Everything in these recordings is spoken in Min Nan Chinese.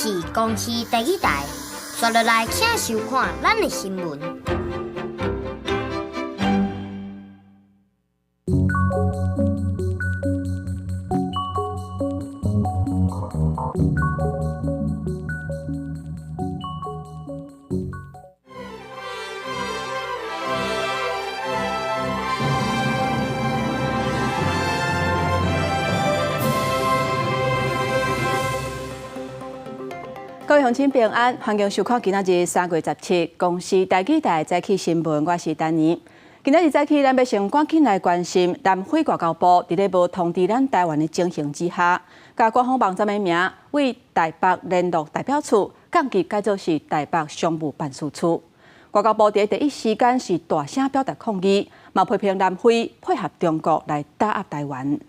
是公視第一台，刷落來請收看咱的新聞。各位鄉親平安，歡迎收看今仔日3月17公視台語台早起新聞，我是丹妮。今仔日早起，咱欲先趕緊來關心南非外交部佇咧無通知咱台灣的情形之下，共官方網站的名為台北聯絡代表處降級改做是台北商務辦事處。外交部佇第一時間是大聲表達抗議，嘛批評南非配合中國來打壓台灣。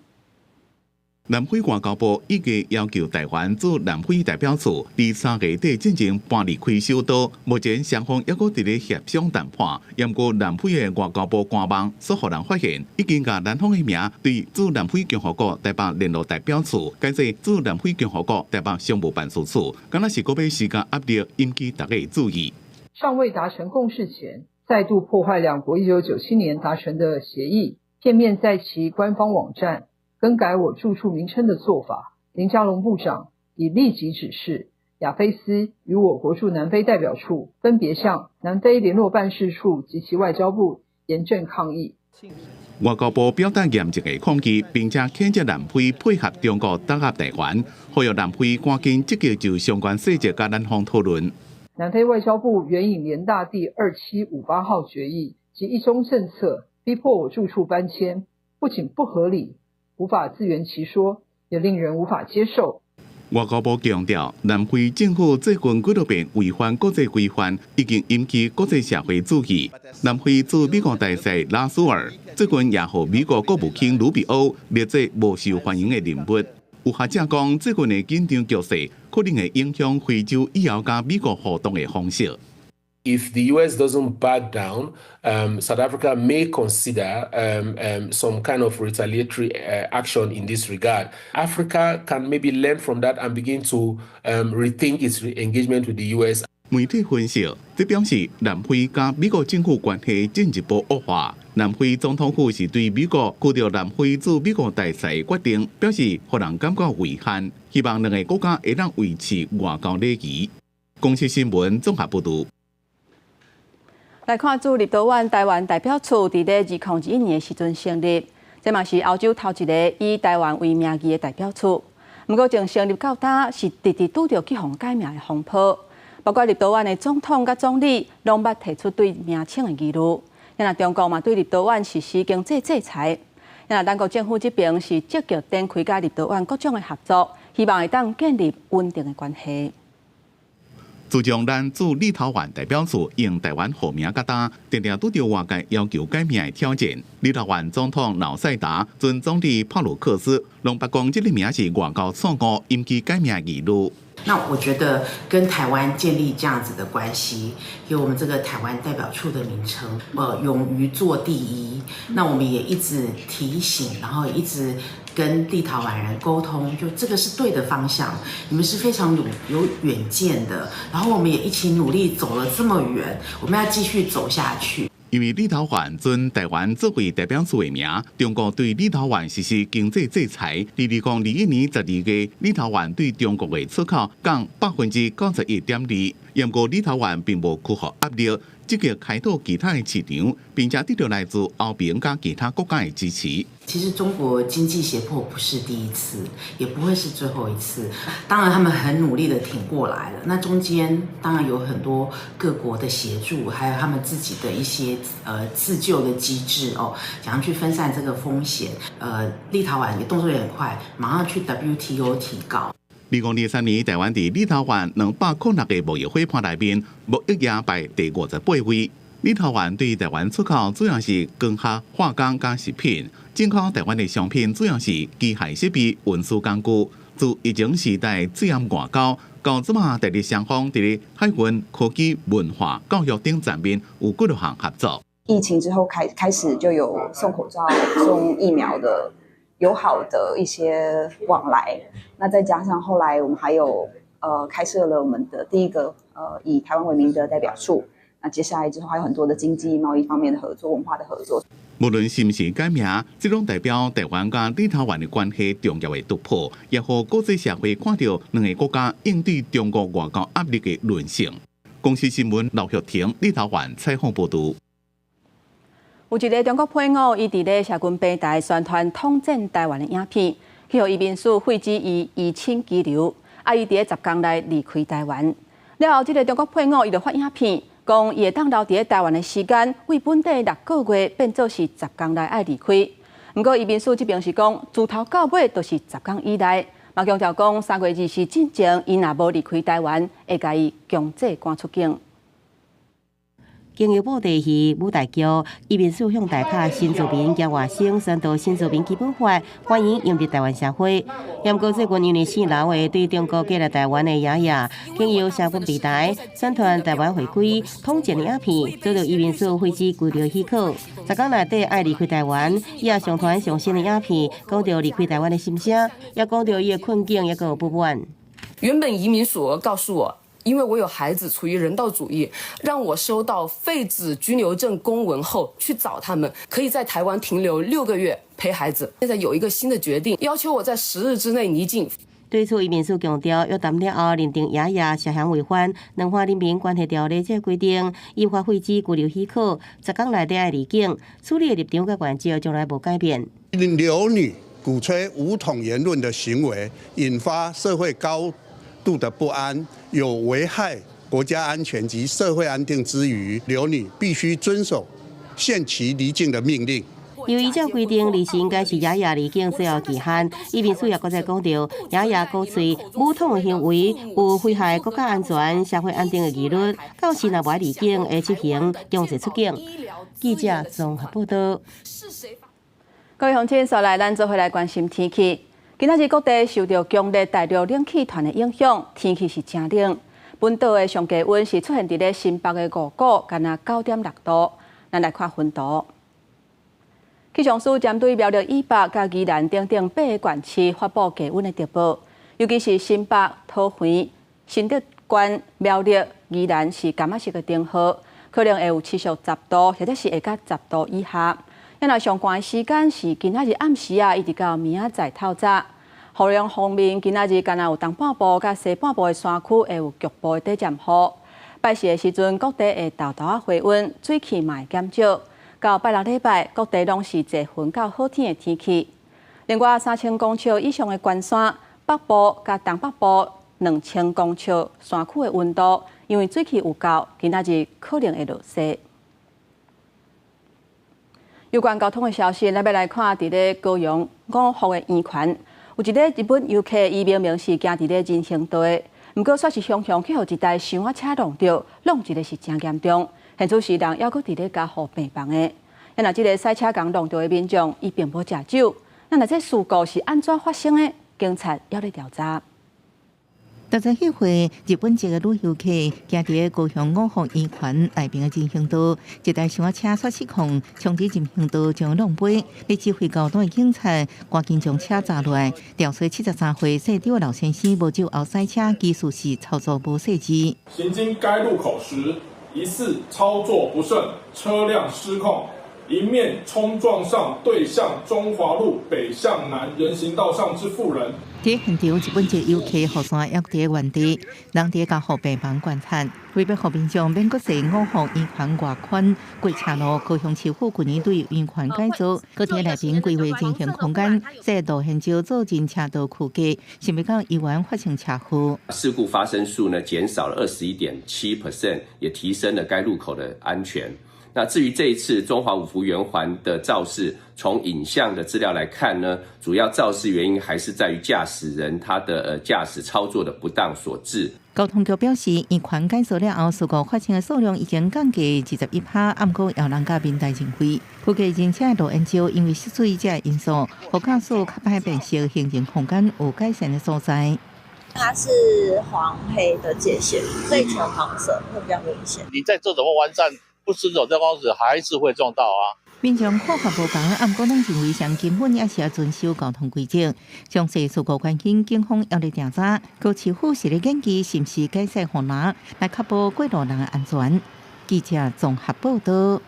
南非外交部已經要求台灣駐南非代表處佇3月底進前搬離開首都，目前雙方猶閣佇咧協商談判。毋過南非的外交部官網所予人發現，已經共南方的名對駐南非共和國台北聯絡代表處改做駐南非共和國台北商務辦事處，敢若是閣欲施加壓力，引起大家的注意。尚未達成共識前，再度破壞兩國1997年達成的協議，片面在其官方網站更改我駐處名稱的做法，林佳龍部長已立即指示亞非司與我國駐南非代表處分別向南非聯絡辦事處及其外交部嚴正抗議。外交部表達嚴正的抗議，並且譴責南非配合中國打壓台灣，呼籲南非趕緊積極就相關細節佮咱方討論。南非外交部援引聯大第2758號決議及一中政策，逼迫我駐處搬遷，不僅不合理，無法自圓其說，也令人無法接受。外交部強調，南非政府最近幾多遍違反國際規範，已經引起國際社會注意。南非駐美國大使拉蘇爾最近也予美國國務卿魯比歐列做無受歡迎的人物。有學者講，最近的緊張局勢可能會影響非洲以後佮美國互動的方式。 If the US doesn't back down, South Africa may consider some kind of retaliatory action in this regard. Africa can maybe learn from that and begin to rethink its engagement with the US. 媒體分析，這表示南非佮美國政府關係進一步惡化。南非總統府是對美國拒掉南非駐美國大使決定，表示予人感覺遺憾，希望兩个國家會當維持外交禮儀。公視新聞綜合報導。來看駐立陶宛台灣代表處佇咧2021年的時陣成立，這嘛是歐洲頭一个以台灣為名義的代表處。毋過從成立到今，是直直拄著去予改名的風波，包括立陶宛的總統佮總理攏捌提出對名稱的疑慮。若中國嘛對立陶宛實施經濟制裁，若咱國政府這邊是積極展開佮立陶宛各種的合作，希望會當建立穩定的關係。自從咱駐立陶宛代表處用台灣號名到今，定定拄著外界要求改名的挑戰。立陶宛總統瑙塞達、前總理帕魯克斯攏捌講這个名是外交錯誤，引起改名疑慮。那我覺得跟台灣建立這樣子的關係，給我們這個台灣代表處的名稱，勇於做第一。那我們也一直提醒，然後一直跟立陶宛人溝通，就這個是對的方向，你們是非常有遠見的。然後我們也一起努力走了這麼遠，我們要繼續走下去。因為立陶宛准台灣作為代表處的名，中國對立陶宛實施經濟制裁。2021年12月，立陶宛對中國的出口降91.2%。毋過立陶宛並無屈服壓力，積極開拓其他的市場，並且得到來自歐盟佮其他國家的支持。其實中國經濟脅迫不是第一次，也不會是最後一次。當然，他們很努力的挺過來了。那中間當然有很多各國的協助，還有他們自己的一些自救的機制哦，想要去分散這個風險。立陶宛也動作也很快，馬上去 WTO 提告。2023年，台灣佇立陶宛206個貿易夥伴內面，貿易額排第58位。立陶宛對台灣出口主要是光學、化工佮食品，進口台灣的商品主要是機械設備、運輸工具。自疫情時代最暗外交，到這馬台日雙方佇咧海運、科技、文化、教育等層面有幾多項合作。疫情之後開始就有送口罩、送疫苗的友好的一些往來，那再加上後來我們還有開設了我們的第一個以台灣為名的代表處。那接下來之後還有很多的經濟貿易方面的合作、文化的合作。無論是毋是改名，這攏代表台灣佮立陶宛的關係重要的突破，也予國際社會看著兩个國家應對中國外交壓力的韌性。公視新聞劉玉婷、立陶宛採訪報導。有一个中國配偶，伊佇咧社群平台宣傳統戰台灣的影片，去予移民署廢止伊移請居留，啊，伊佇咧10工內離開台灣。了後，這个中國配偶伊就發影片，講伊會當留佇咧台灣的時間，為本底6個月變做是十工內愛離開。毋過移民署這邊是講，自頭到尾都是十工以內，嘛強調講3月24進前，伊若無離開台灣，會共伊強制趕出境。經由布袋戲舞台劇，移民署向台客新住民及外省宣導新住民基本法，歡迎融入台灣社會。毋過最近因為姓劉的對中國過來台灣的爺爺，經由社群平台宣傳台灣回歸統戰的影片，遭到移民署廢止居留許可。10工內底愛離開台灣，伊也上傳上新的影片，講著離開台灣的心聲，也講著伊的困境，抑閣有不滿。原本移民署告訴我，因為我有孩子，出於人道主義，讓我收到廢止居留證公文後去找他們，可以在台灣停留6個月陪孩子。現在有一個新的決定，要求我在10日之內離境。對此，移民署強調，約談了後認定爺爺涉嫌違反《兩岸人民關係條例》這個規定，依法廢止居留許可，十工內底愛離境。處理的立場佮原則從來無改變。劉女鼓吹武統言論的行為，引發社會高度的不安，有危害國家安全及社會安定之虞，劉女必須遵守限期離境的命令。由於依照規定，離時應該是爺爺離境最後期限。移民署也閣再講著，爺爺鼓吹武統的行為有危害國家安全、社會安定的疑慮，到時若無愛離境，會執行強制出境。記者綜合報道。各位鄉親，紲來咱做伙來關心天氣。今仔日各地受著強烈大陸冷氣團的影響，天氣是誠冷。本島的上低溫是出現佇咧新北的五股，干焦9.6度。咱來看雲圖。氣象署針對苗栗以北佮宜蘭等等八个縣市發布低溫的特報，尤其是新北、桃園、新竹縣、苗栗、宜蘭是柑仔色的燈號，可能會有持續十度，或者是會較十度以下。若上寒的時間是今仔日暗時啊，一直到明仔載透早。雨量方面，今仔日干焦有東半部佮西半部的山區會有局部的短暫雨。拜四的時陣，各地會沓沓仔回溫，水汽嘛會減少。到拜六禮拜，各地攏是濟雲到好天的天氣。另外，3000公尺以上的懸山，北部佮東北部2000公尺山區的溫度，因為水汽有夠，今仔日可能會落雪。有關交通的消息，咱欲來看佇咧高雄五福的圓環，有一个日本遊客，伊明明是行佇咧人行道的，毋過煞是雄雄去予一台箱仔車挵著，挵一个是誠嚴重，現此時人猶閣佇咧加護病房的。若這个賽車共挵著的民眾，伊並無食酒，那若這事故是按怎發生的？警察猶咧調查。67歲日本籍的女遊客行佇高雄五福圓環內邊的人行道，一台箱仔車煞失控，衝佇人行道將挵飛。咧指揮交通的警察趕緊將車閘落來，調查73歲姓張的老先生無酒後賽車技術是操作無細緻。行經該路口時，疑似操作不慎，車輛失控，迎面衝撞上對向中華路北向南人行道上之婦人。佇現場，日本籍遊客雨傘猶佇原地，人佇加護病房觀察。為欲予民眾免閣坐五福圓環外寬過車路，高雄市府去年對圓環改造，閣佇內邊規劃人行空間，設路線石做人車道區隔，想袂到猶原發生車禍。事故發生數呢減少了21.7%，也提升了該路口的安全。那至於這一次中華五福圓環的肇事，從影像的資料來看呢，主要肇事原因還是在於駕駛人他的駕駛操作的不當所致。交通局表示，圓環改造了後，事故發生的數量已經降低21%，毋過有人佮民代認為，區隔人車的路緣石因為失水這个因素，予駕駛較歹辨識行人空間有改善的所在。它是黃黑的界限，所以全黃色會比較明顯。你再做怎麼完善，不遵守這方式，還是會撞到啊。民眾看法無仝，啊毋過攏認為上根本也是愛遵守交通規則。詳細事故關心警方猶咧調查，高市府是咧研究是毋是改設護欄來確保過路人的安全。記者綜合報道。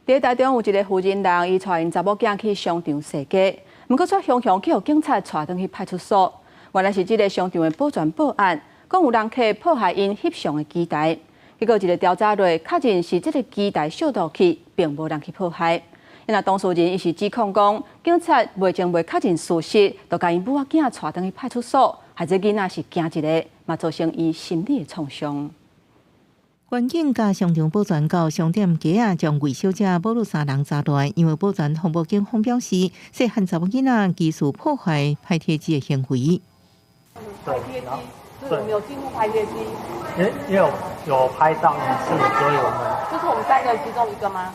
佇台中有一个婦人人，伊帶𪜶查某囝去商場踅街，毋過卻雄雄去予警察帶轉去派出所。原來是這个商場的保全報案，講有人客破壞𪜶翕相的機台。結果一个調查落，確認是這个機台燒掉去，並無人去破壞。若當事人伊是指控講，警察未經未確認事實，就共𪜶母仔囝帶轉去派出所，害這囡仔是驚一个，嘛造成伊心理的創傷。員警佮商場保全到商店街仔，將魏小姐母女三人查來，因為保全通報警方表示，細漢查某囡仔疑似破壞拍貼機的行為。拍貼機，對，有進入拍貼機。因為有拍到一次，所以我們。就是我們三個其中一個嗎？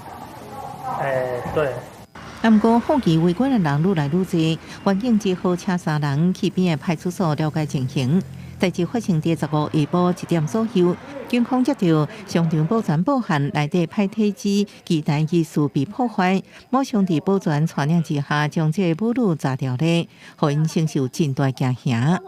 對。毋過好奇圍觀的人愈來愈濟，員警只好請三人去邊的派出所了解情形。代誌發生佇15下晡1點左右，警方接到商場保全報案，內底拍貼機機台疑似被破壞，馬上佇保全帶領之下，將這个母女查牢咧，予𪜶承受真大驚嚇。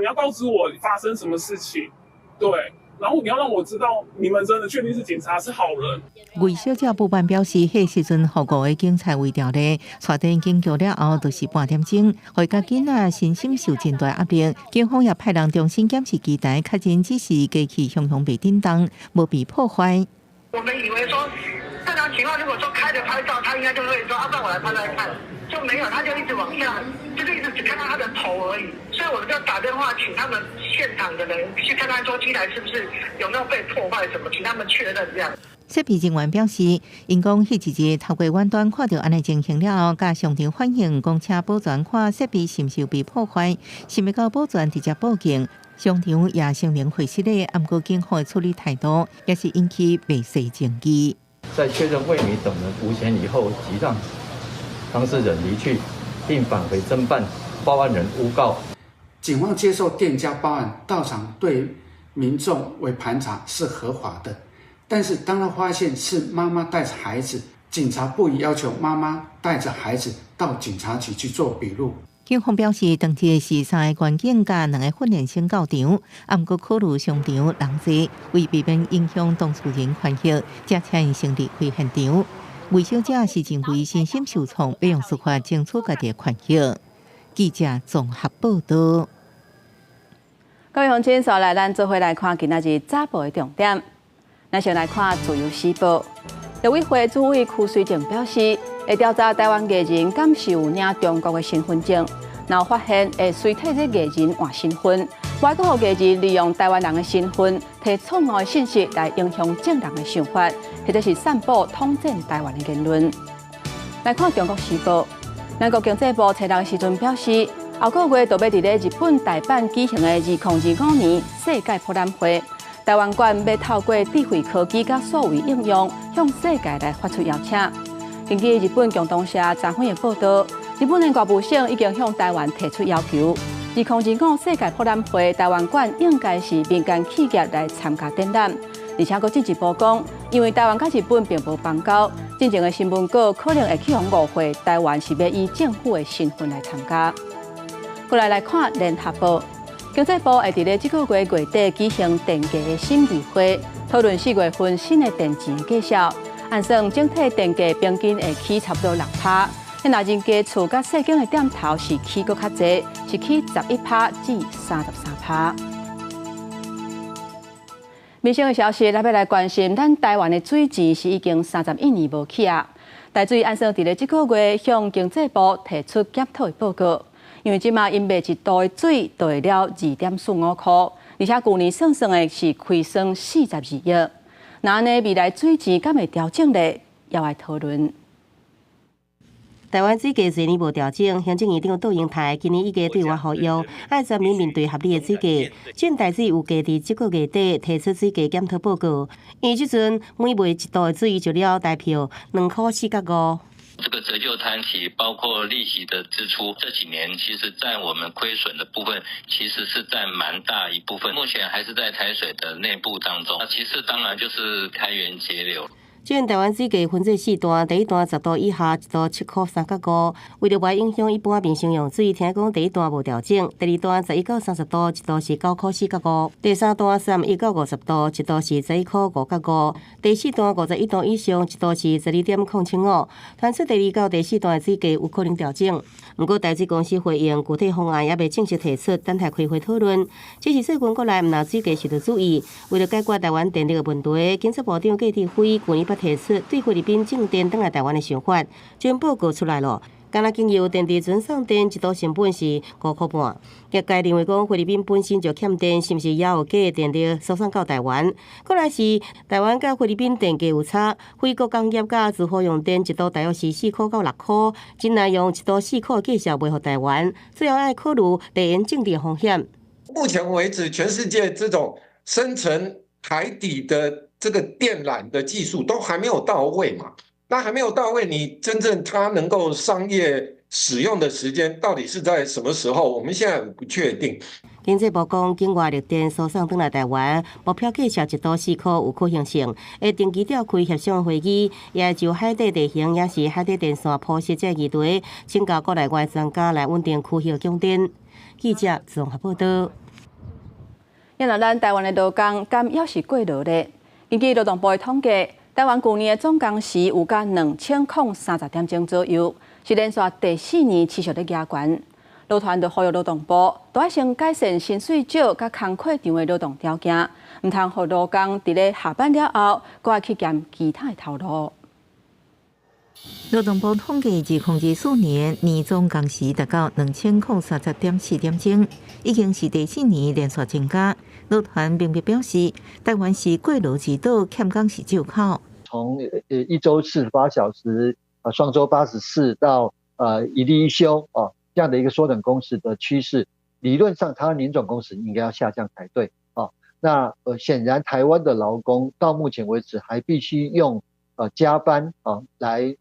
你要告知我發生什麼事情，對，然後你要讓我知道你們真的確定是警察是好人。魏小姐不滿表示，彼時陣予五个警察圍牢咧，帶轉警局了後，就是半點鐘，予共囡仔身心受真大壓力。警方也派人重新檢視機台，確認只是機器雄雄袂振動，無被破壞。我們以為說正常情況，如果說開著拍照，他應該就會說，啊，不然我來拍拍看，就沒有，他就一直往下，就是一直只看到他的頭而已。所以我們就打電話請他們現場的人去看看，說機台是不是有沒有被破壞，什麼，請他們確認這樣。設備人員表示，𪜶講彼一日透過遠端看著按呢情形了後，佮商場反映講請保全看設備是毋是有被破壞，想欲到保全直接報警，商場也聲明會失禮，毋過警方的處理態度也是引起袂細爭議。在確認魏女等人無嫌疑後，即讓當事人離去，並返回偵辦報案人誣告。警方接受店家報案到場對民眾為盤查是合法的，但是當他發現是媽媽帶着孩子，警察不宜要求媽媽帶着孩子到警察局去做筆錄。警方表示，當天是三个員警佮兩个訓練生到場，毋過考慮商場人濟，為避免影響當事人權益，才請𪜶先離開現場。魏小姐是認為身心受創，欲用司法爭取家己的權益。記者綜合報道。各位鄉親，紲來咱做伙來看今仔日早報的重點。咱先來看《自由時報》，陸委會主委邱垂正表示，會調查台灣藝人敢是有領中國的身份證，若有發現會隨替這藝人換身份，還閣予藝人利用台灣人的身份，提錯誤的信息來影響眾人的想法，或者是散布統戰台灣的言論。來看《中國時報》，咱國經濟部初六的時陣表示，後個月就欲佇咧日本大阪舉行的2025年世界博覽會，台灣館欲透過智慧科技佮數位應用，向世界來發出邀請。根據日本共同社昨昏的報道，日本的外務省已經向台灣提出要求，2025世界博覽會台灣館應該是民間企業來參加展覽，而且閣進一步講，因為台灣佮日本並無邦交，進前的新聞稿可能會去予誤會，台灣是欲以政府的身份來參加。過來來看聯合報，經濟部會佇咧這个月月底舉行電價的審議會，討論4月份新的電錢的計數。按算整體電價平均會起差不多6%。若人家厝佮細間的店頭是起閣較濟，是起11%至33%。民生的消息，咱欲來關心，咱台灣的水錢是已經31年無起啊。台水按算佇咧這个月向經濟部提出檢討的報告。因為這馬𪜶賣一度的水就會了2.45箍，而且舊年算算的是虧損42億。那按呢未來水錢敢會調整咧，猶愛討論。台灣水價濟年無調整，行政院長杜英台今年已經對外呼籲，愛全民面對合理的水價。進台水有計佇這個月底提出水價檢討報告，因為這陣每賣一度的水就了台票2箍4角5。這個折舊攤提包括利息的支出，這幾年其實佔我們虧損的部分，其實是佔蠻大一部分。目前還是在台水的內部當中。其次當然就是開源節流。這台灣水價分做四段，第一段10度以下，一度7塊3角5。為著袂影響一般民生用水，聽講第一段無調整。第二段11到30度，一度是9塊4角5。第三段31到50度，一度是11塊5角5。第四段51度以上，一度是12.075。傳出第二到第四段的水價有可能調整。毋過台水公司回應，具體方案猶未正式提出，等待開會討論。只是最近國內毋但水價受到注意，為了解決台灣電力的問題，經濟部長郭哲輝舊年捌提出對菲律賓進電轉來台灣的想法，這報告出來囉。敢若經由電池船送電，一度成本是5塊半。業界認為講菲律賓本身就欠電，是毋是也有假電力輸送到台灣？過來是台灣佮菲律賓電價有差，菲國工業佮住戶用電一度大約是4塊到6塊，真難用一度4塊價數賣予台灣。最後愛考慮地緣政治風險。目前為止，全世界這種深層海底的這個電纜的技術都還沒有到位嘛？那還沒有到位，你真正它能夠商業使用的時間到底是在什麼時候？我們現在不確定。經濟部講，境外綠電輸送轉來台灣，目標價數一度4塊有可行性，會定期召開協商會議，也會就海底地形，抑是海底電線鋪設這議題，請教國內外專家來穩定區域供電。記者綜合報道。若咱台灣的勞工敢猶是過勞咧？根據勞動部的統計，台灣舊年的總工時有甲2030點鐘左右，是連續第四年持續咧加懸。勞團就呼籲勞動部，都愛先改善薪水少、佮工課長的勞動條件，毋通予勞工佇咧下班了後，閣愛去兼其他的頭路。勞動部統計，2024年年總工時達到2030.4點鐘，已經是第四年連續增加。勞團明白表示，台灣是過勞之島，欠工是借口。從一週48小時，雙週84到一例一休啊，這樣的一個縮短工時的趨勢，理論上它年總工時應該要下降才對啊。那顯然台灣的勞工到目前為止還必須用加班啊來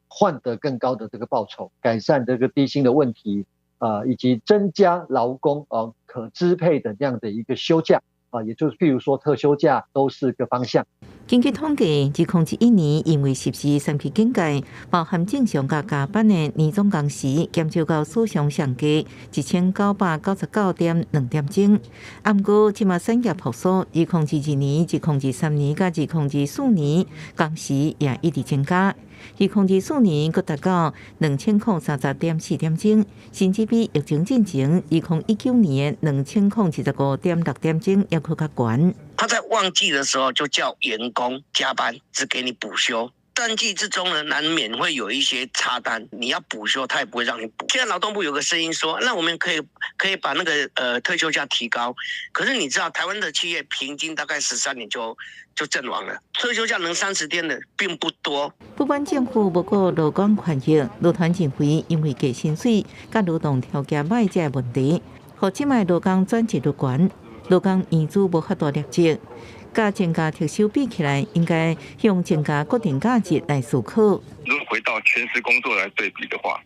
換得更高的這個報酬，改善這個低薪的問題啊，以及增加勞工啊可支配的這樣的一個休假啊，也就是譬如說特休假都是個方向。根據統計，2021年因為實施三級警戒，包含正常佮加班的年總工時減少到史上上低1999.2點鐘。毋過，這馬產業復甦，2022年、2023年佮2024年工時也一直增加。2024年閣達到2030.4點鐘，甚至比疫情進前2019年2025.6點鐘猶閣較懸。他在旺季的時候就叫員工加班，只給你補休。淡季之中呢，難免會有一些插單，你要補休，他也不會讓你補。現在勞動部有個聲音說，那我們可以把那個退休假提高。可是你知道，台灣的企業平均大概13年就陣亡了，退休假能30天的並不多。不管政府無顧勞工權益，勞團認為因為低薪水、佮勞動條件䆀這個問題，予這擺勞工轉職率懸，勞工年資無法度累積。佮增加特休比起來，應該用增加國定假日來思考。如果回到全時工作來對比的話，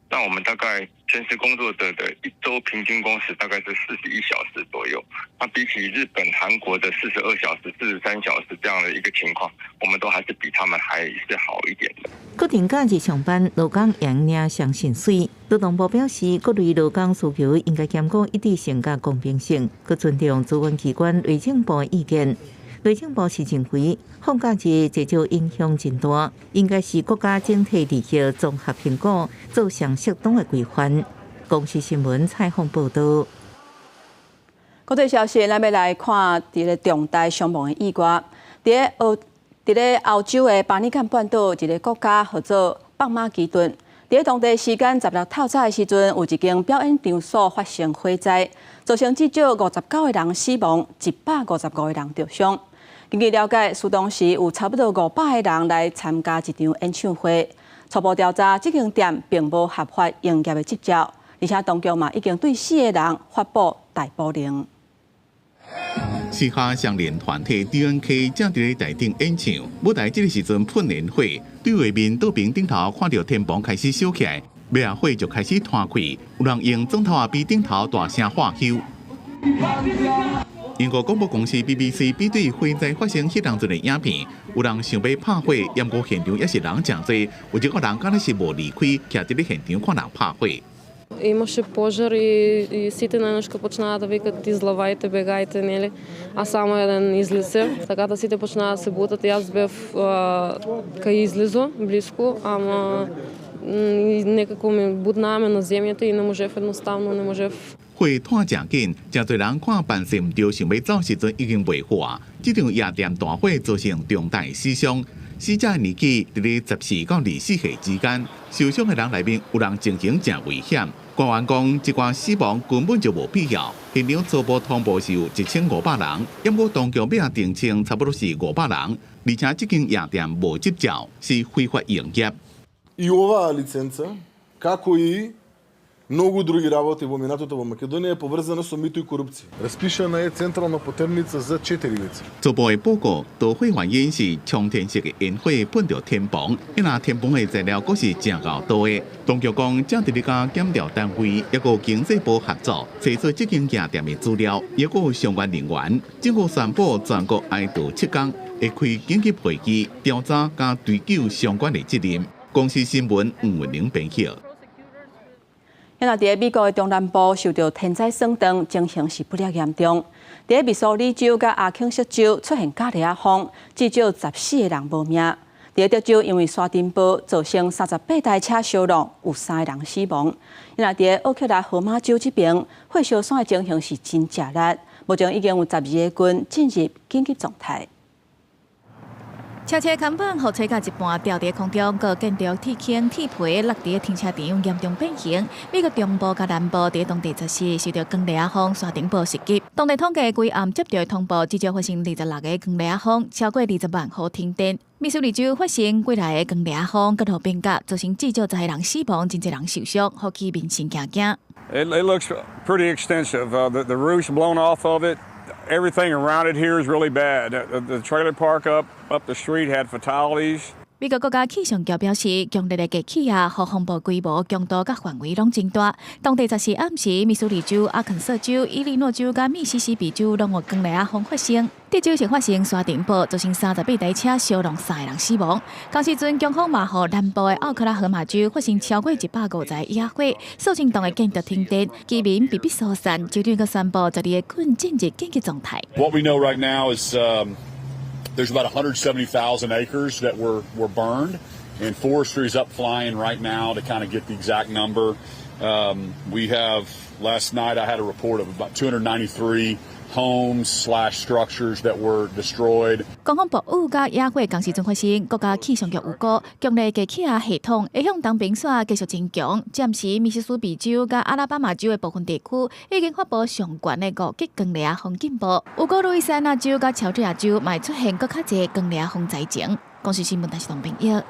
那我們大概全時工作者的一周平均工時大概是41小時左右。那比起日本、韓國的42小時、43小時這樣的一個情況，我們都還是比他們還是好一點的。國定假日上班，勞工會領雙薪水。勞動部表示，各類勞工需求應該兼顧一致性佮公平性，閣尊重主管機關內政部的意見。內政部是認為放假日這種影響真大，應該是國家整體利益綜合評估，做上適當的規範。公視新聞採訪報導。國際消息，咱欲來看佇咧重大傷亡的意外。佇咧歐洲的巴爾幹半島一個國家號做北馬其頓。佇咧當地時間16透早的時陣，有一間表演場所發生火災，造成至少59個人死亡，155個人著傷。根據了解，事當時有差不多500個人來參加一場演唱會。初步調查，這間店並無合法營業的執照，而且當局嘛已經對四個人發布逮捕令。嘻哈相連團體 DNK 正佇咧台頂演唱，舞台這个時陣噴煙火，對畫面倒爿頂頭看著天棚開始燒起來，尾仔火就開始攤開，有人用磚頭仔比頂頭大聲喝休。英國廣播公司 BBC 比對火災發生彼當陣的影片，有人想欲拍火，毋過現場猶是人誠濟，有一個人敢若是無離開，徛佇咧現場看人拍火。 Имаше пожар и сите наеднашка почнаа да викат излавајте, бегајте, нели? А само еден излезе. Така да сите почнаа да се бутат. Јас бев кај излезо, блиску, ама некако ме бутнаа ме на земјата и не можев едноставно, не можев. 火湠誠緊，誠濟人看辦勢毋對，想欲走時陣已經袂赴。這場夜店大火造成重大死傷，死者年紀佇咧14到24歲之間，受傷的人內面有人情形誠危險。官員講，這寡死亡根本就無必要。現場初步通報是有1500人，毋過當局尾仔澄清差不多是500人，而且這間夜店無執照，是非法營業。 И оваа лиценца, како и многу други работи во минатото во Македонија е поврзана со мито и корупција. Распишана е централна потерница за 4 лица. 初步的報告，導火原因是沖天式的煙火噴著天棚，彼若天棚的材料閣是誠厚道的。當局講，正佇咧佮檢調單位抑閣經濟部合作，查出這間夜店的資料，抑閣有相關人員。政府宣布全國哀悼7天，會開緊急會議調查佮追究相關的責任。公視新聞吳文玲編譯。現在佇美國的中南部受著天災損斷，情形是不了嚴重。佇密蘇里州佮阿肯色州出現狂熱風，至少14個人無命。佇德州因為沙塵暴造成38台車燒挏，有3個人死亡。現在佇奧克拉荷馬州這邊，火燒山的情形是真食力，目前已經有12個郡進入緊急狀態。車車看板予吹到一半掉佇空中，閣建築鐵坑、鐵皮落佇停車場，嚴重變形。美國中部佮南部佇當地十四受著狂熱風、沙塵暴襲擊。當地統計，規暗接著通報，至少發生26個狂熱風，超過20萬戶停電。密蘇里州發生幾來个狂熱風，佮路變革，造成至少10個人死亡，真濟人受傷，予居民心驚驚。 It looks pretty extensive. The roof's blown off of it. Everything around it here is really bad. The trailer park up the street had fatalities. 美國國家氣象局表示，強烈的低氣壓予風暴規模、強度佮範圍攏增大。當地十四暗時，密蘇里州、阿肯色州、伊利諾州佮密西西比州攏有狂熱風發生。德州是發生沙塵暴，造成38台車燒挏，3個人死亡。仝時陣，強風嘛予南部的奧克拉荷馬州發生超過150個野火，數千棟的建築停電，居民被迫疏散。州長閣宣布12個郡進入緊急狀態。 What we know right now is there's about 170,000 acres that were burned, and forestry is up flying right now to kind of get the exact number. We have, last night I had a report of about 293 homes/structures that were destroyed. 狂風暴雨佮野火仝時陣發生，國家氣象局預估，強烈低氣壓系統會向東邊線繼續增強。暫時，密西西比州佮阿拉巴馬州的部分地區已經發布上懸的5級狂烈風警報。預估路易斯安那州佮喬治亞州嘛會出現閣較濟狂烈風災情。公視新聞，陳世東編譯。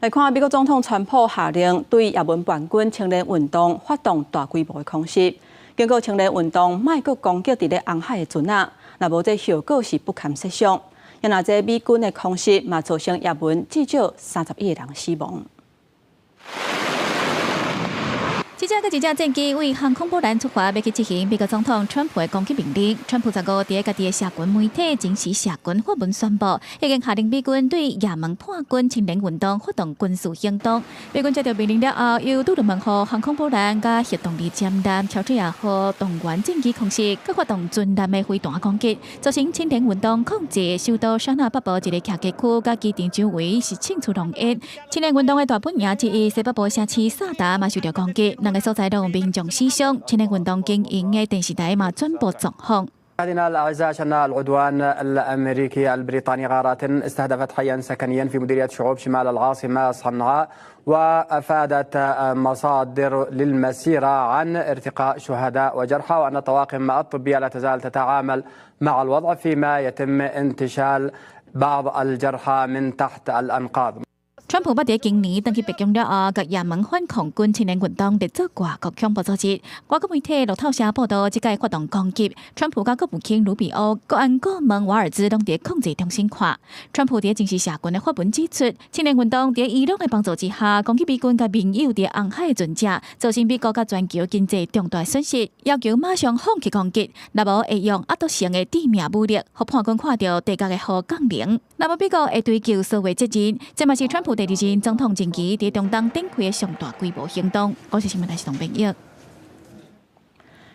來看美國總統川普下令對也門叛軍青年運動發動大規模的空襲。警告青年運動莫閣攻擊佇咧紅海的船仔，若無這後果是不堪設想。若這美軍的空襲嘛，造成也門至少31個人死亡。一隻閣一隻戰機對航空母艦出發，欲去執行美國總統川普的攻擊命令。川普15佇家己的社群媒體即時社群發文宣布，已經下令美軍對也門叛軍青年運動發動軍事行動。美軍接到命令了後，由杜魯門號航空母艦佮核動力潛艦喬治亞號動員戰機空襲，閣發動全艦的飛彈攻擊，造成青年運動控制首都沙那北部一個徛家區佮機場周圍是凊出濃煙。青年運動的大本營之一西北部城市薩達嘛受著攻擊。兩個所在攏有民眾死傷，青年運動經營的電視台嘛轉播狀況。 مشاهدينا الأعزاء، شن العدوان الأمريكي البريطاني غارات استهدفت حيا سكنيا في مديرية شعوب شمال العاصمة صنعاء، وأفادت مصادر للمسيرة عن ارتقاء شهداء وجرحى، وأن الطواقم الطبية لا تزال تتعامل مع الوضع فيما يتم انتشال بعض الجرحى من تحت الأنقاض. 川川普捌佇今年轉去白宮了後，共也門反抗軍青年運動列做外國恐怖組織。外國媒體路透社報道，這擺發動攻擊，川普佮國務卿盧比歐、國安顧問瓦爾茲攏佇控制中心看。川普佇正式社群的發文指出，青年運動佇伊朗的幫助之下，攻擊美軍佮盟友佇紅海的船隻，造成美國佮全球經濟重大損失，要求馬上放棄攻擊，若無會用壓倒性的致命武力，予叛軍看著地獄的雨降臨。那麼美國會追究所有責任，這嘛是川普第二任總統任期佇中東展開的上大規模行動。公視新聞台是董編譯。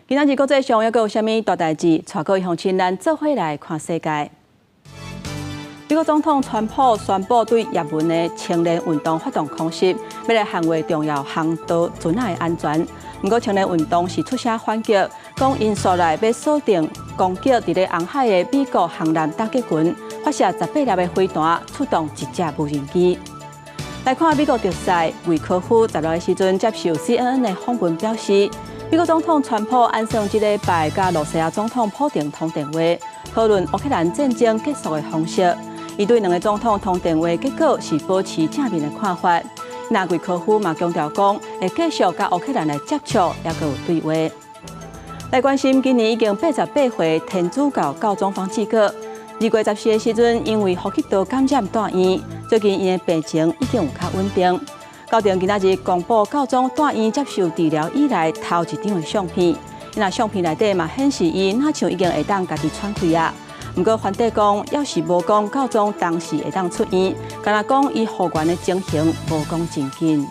今仔日國際上猶閣有啥物大代誌？帶各位鄉親咱做伙來看世界。美國總統川普宣布對也門的青年運動發動空襲，欲來捍衛重要航道船仔的安全。毋過青年運動是出聲反擊，講𪜶紲來欲鎖定攻擊佇咧紅海的美國航艦打擊群，發射18粒的飛彈，出動一架無人機。來看美國特使維科夫16的時陣接受 CNN 的訪問表示，美國總統川普按算這禮拜佮露西亞總統普丁通電話，討論烏克蘭戰爭結束的方式。伊對兩个總統通電話結果是保持正面的看法。那維科夫嘛強調講，會繼續佮烏克蘭來接觸，猶閣有對話。來關心今年已經88歲天主教教宗方濟各，2月14的時陣，因為呼吸道感染蹛院，最近伊的病情已經有較穩定。教廷今仔日公布教宗蹛院接受治療以來頭一張的相片，那相片內底嘛顯示伊若像已經會當家己喘氣啊。毋過梵蒂岡猶是無講教宗當時會當出院，干焦講伊復原的情形無講真緊。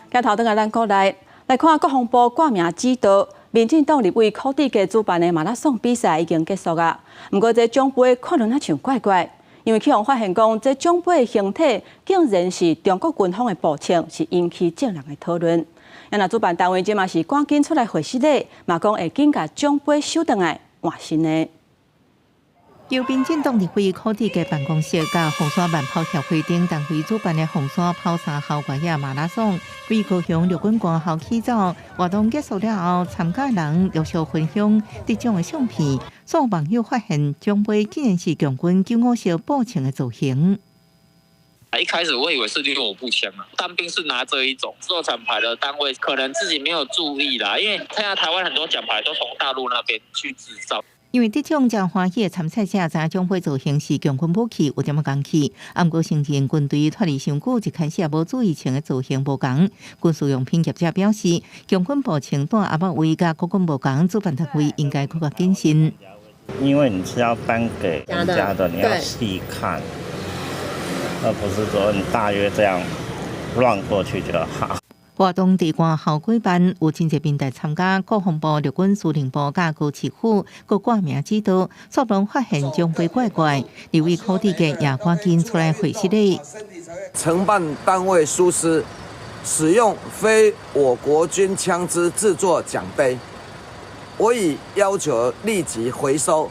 鏡頭轉來咱國內來看國防部掛名指導，民進黨立委柯志杰主辦的馬拉松比賽已經結束啊。毋過這獎杯看落若像怪怪，因為去予發現講這獎杯的形體竟然是中國軍方的步槍，是引起眾人的討論。啊，主辦單位這嘛是趕緊出來回失禮，嘛講會緊共獎杯收轉來換新的。由民進黨立委柯志杰辦公室佮鳳山慢跑協會等單位主辦的鳳山跑三校越野馬拉松，為高雄陸軍官校起走。活動結束了後，參加人陸續分享得獎的相片，所有網友發現獎杯竟然是共軍95式步槍的造型。一開始我以為是六五步槍啊，當兵是拿這一種做獎牌的單位，可能自己沒有注意啦，因為現在台灣很多獎牌都從大陸那邊去製造。因為得獎誠歡喜的參賽者知影獎杯造型是共軍武器，有點仔共氣。毋過承認軍隊脫離傷久，一開始也無注意槍的造型無仝。軍事用品業者表示，共軍步槍彈阿伯位佮國軍無仝，主辦單位應該閣較謹慎。因為你是要頒給人家的，你要細看。而不是說你大約這樣亂過去就好。活動佇官校舉辦，有真濟民代參加，國防部、陸軍司令部佮高市府閣掛名指導，煞攏發現獎杯怪怪，立委柯志杰也趕緊出來回失禮。承辦單位疏失，使用非我國軍槍支製作獎杯，我已要求立即回收，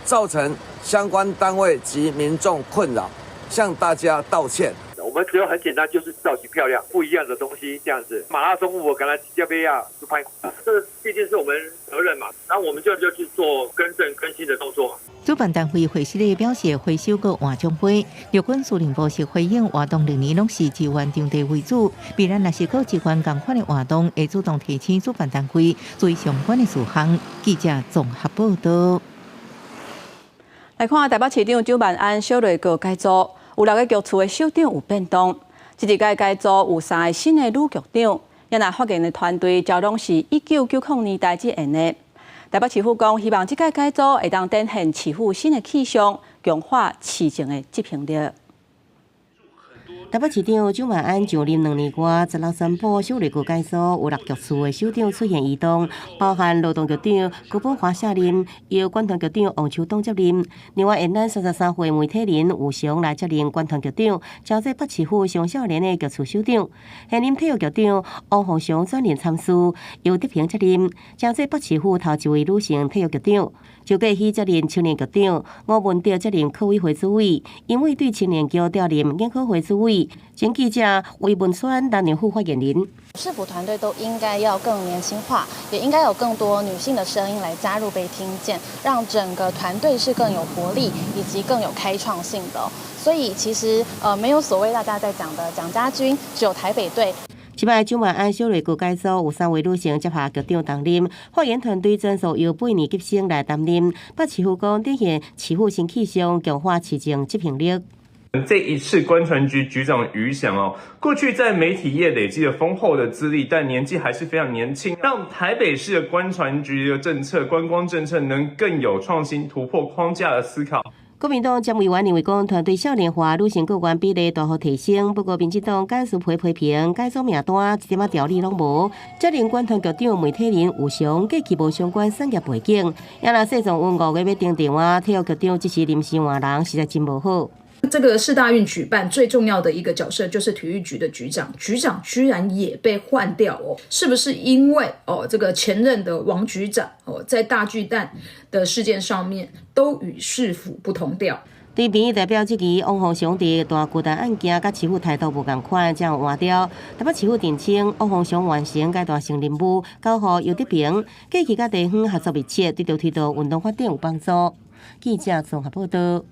造成相關單位及民眾困擾。向大家道歉。我們只有很簡單，就是造型漂亮，不一樣的東西這樣子。馬拉松我剛才要不要拍？這畢竟是我們責任嘛，那我們就去做更正更新的動作。主辦單位回失禮表示回收閣換獎杯。陸軍司令部是回應活動歷年攏是支援當地為主，未來若是閣支援仝款的活動，會主動提醒主辦單位注意相關的事項。記者綜合報道。來看台北市長蔣萬安小內閣改組，有六個局處的首長有變動。這一屆改組有三个新的女局長，也若發言的團隊，全攏是1990年代之前的。台北市府講，希望這屆改組會當展現市府新的氣象，強化市政的執行力。台北市長蔣萬安上任2年外，16宣布小內閣改組，有六局處的首長出現移動，包含勞動局長高寶華卸任，由觀團局長王秋東接任。另外，現年33歲媒體人吳雄來接任觀團局長，招做北市府上少年的局處首長。現任體育局長王鳳祥轉任參事，由德平接任，招做北市府頭一位女性體育局長。周國喜接任青年局長，吳文哲接任客委會主委，因為對青年局調任研考會主委。理。前記者魏文川擔任副發言人。市府團隊都應該要更年輕化，也應該有更多女性的聲音來加入被聽見，讓整個團隊是更有活力以及更有開創性的。所以其實沒有所謂大家在講的蔣家軍，只有台北隊。這擺蔣萬安小內閣改組，有三位女性接下局長擔任，發言團隊全數由八年級生來擔任。北市府講，展現市府新氣象，強化市政執行力。這一次觀傳局局長余翔哦，過去在媒體業累積了豐厚的資歷，但年紀還是非常年輕，讓台北市的觀傳局的政策、觀光政策能更有創新、突破框架的思考。國民黨詹委員認為講，團隊少年化、女性閣員比例大幅提升。不過，民進黨幹事批批評改組名單一點仔條理攏無。這名觀傳局長媒體人吳翔過去無相關產業背景，也若世壯文5月欲登場啊，體育局長只是臨時換人，實在真無好。這個世大運舉辦最重要的一個角色就是體育局的局長，局長居然也被換掉哦，是不是因為哦這個前任的王局長哦在大巨蛋的事件上面都與市府不同調？對民意代表質疑王鴻祥佇大巨蛋案件，佮市府態度無仝款，才換掉。台北市府澄清，王鴻祥完成該大成任務，交予游德平，過去佮地方合作密切，對著推動運動發展有幫助。記者綜合報道。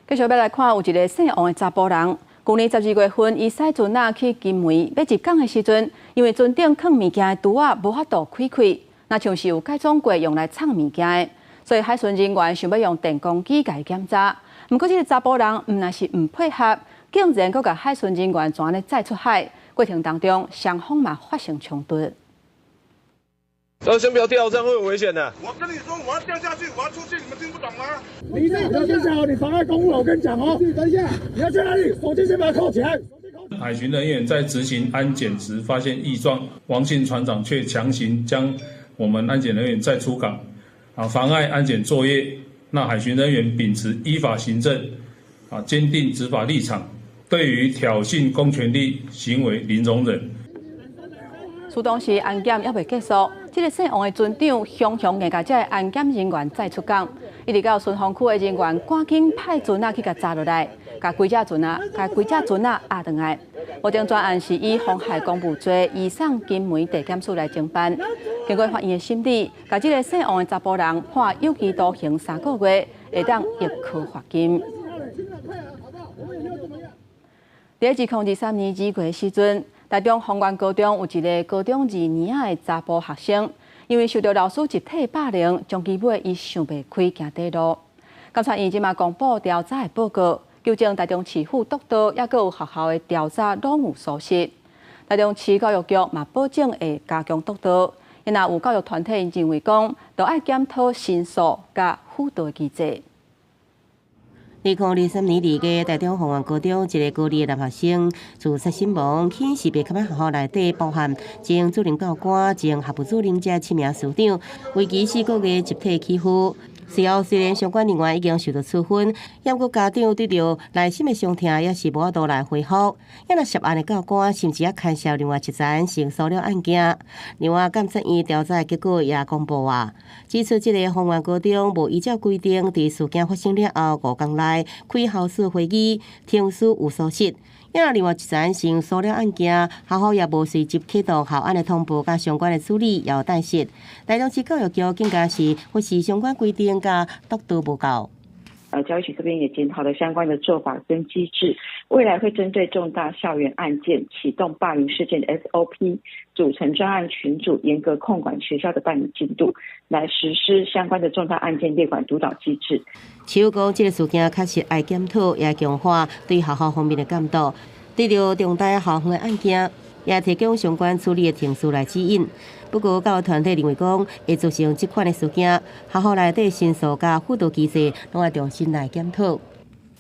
繼續欲來看，有一个姓王的查埔人，舊年12月份，伊駛船仔去金門，欲入港的時陣，因為船頂囥物件的櫥仔無法度開開，若像是有改裝過用來藏物件的，所以海巡人員想欲用電光機共伊檢查。毋過這个查埔人毋但是毋配合，竟然閣共海巡人員怎按呢載出海，過程當中雙方嘛發生衝突。先不要掉，這樣會有危險的。我跟你說，我要掉下去，我要出去，你們聽不懂嗎？你這個先生，你妨礙公務，我跟你講哦。等一下，你要去哪裡？手機先把它扣起來。海巡人員在執行安檢時發現異狀，王姓船長卻強行將我們安檢人員載出港，妨礙安檢作業。那海巡人員秉持依法行政，堅定執法立場，對於挑釁公權力行為零容忍。此當時安檢猶未結束，這个姓王的船長雄雄硬共這个安檢人員載出港，一直到巡防區的人員趕緊派船仔去共查落來，共規隻船仔，共規隻船仔押轉來。目前專案是以妨害公務罪移送金門地檢署來偵辦。經過法院的審理，共這个姓王的查埔人判有期徒刑3個月，會當易科罰金。佇2023年2月的時陣，台中豐原高中有一个高中二年仔的查埔學生，因為受到老師集體霸凌，終其尾伊想袂開行短路。監察院這馬公布調查的報告，糾正台中市府督導，抑閣有學校的調查攏有疏失。台中市教育局嘛保證會加強督導，若有教育團體認為講，著愛檢討申訴佮輔導機制。2023年2月，台中豐原高中一个高二的男學生自殺身亡，起因是袂堪學校內底包含前主任教官、前學務主任這七名師長，為期4個月集體欺負。隨後雖然相關人員已經受到處分，毋過家長對著內心的傷痛也是無法度來恢復。也若涉案的教官甚至也牽涉另外一層性騷擾案件。另外，監察院調查的結果也公布啊，指出這个豐原高中無依照規定，佇事件發生了後5天內開校事會議，程序有疏失。也另外一層性騷擾案件，學校也無隨即啟動校安的通報，佮相關的處理也有怠失。台中市教育局更加是忽視相關規定，佮督導無夠。教育局這邊也檢討了相關的做法跟機制，未來會針對重大校園案件啟動霸凌事件的 SOP，組成專案群組，嚴格控管學校的辦理進度，來實施相關的重大案件列管督導機制。市府講，這个事件確實愛檢討，也強化對學校方面的監督，對著重大校園的案件，也提供相關處理的程序來指引。不過，教育團體認為講，會造成這款的事件，學校內底申訴佮輔導機制，攏愛重新來檢討。